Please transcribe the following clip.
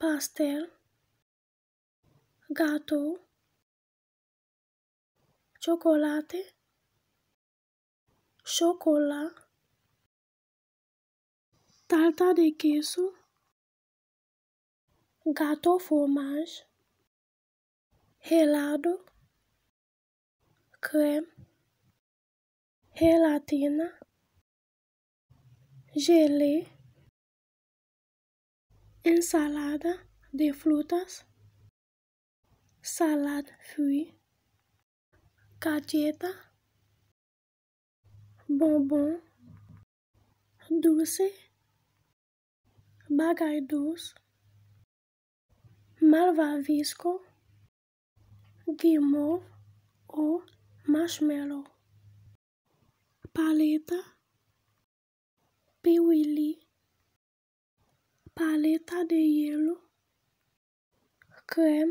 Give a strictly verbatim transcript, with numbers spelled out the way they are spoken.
pastèl, gato, chocolate, chocolat, tarta de queso, gato fwomaj, helado, krèm, gelatina, jele, ensalada de frutas, salad fwi, galleta, bonbon, dulce, bagay dous, malvavisco, gimov o marshmallow, paleta, piwili, paleta de hielo, krèm,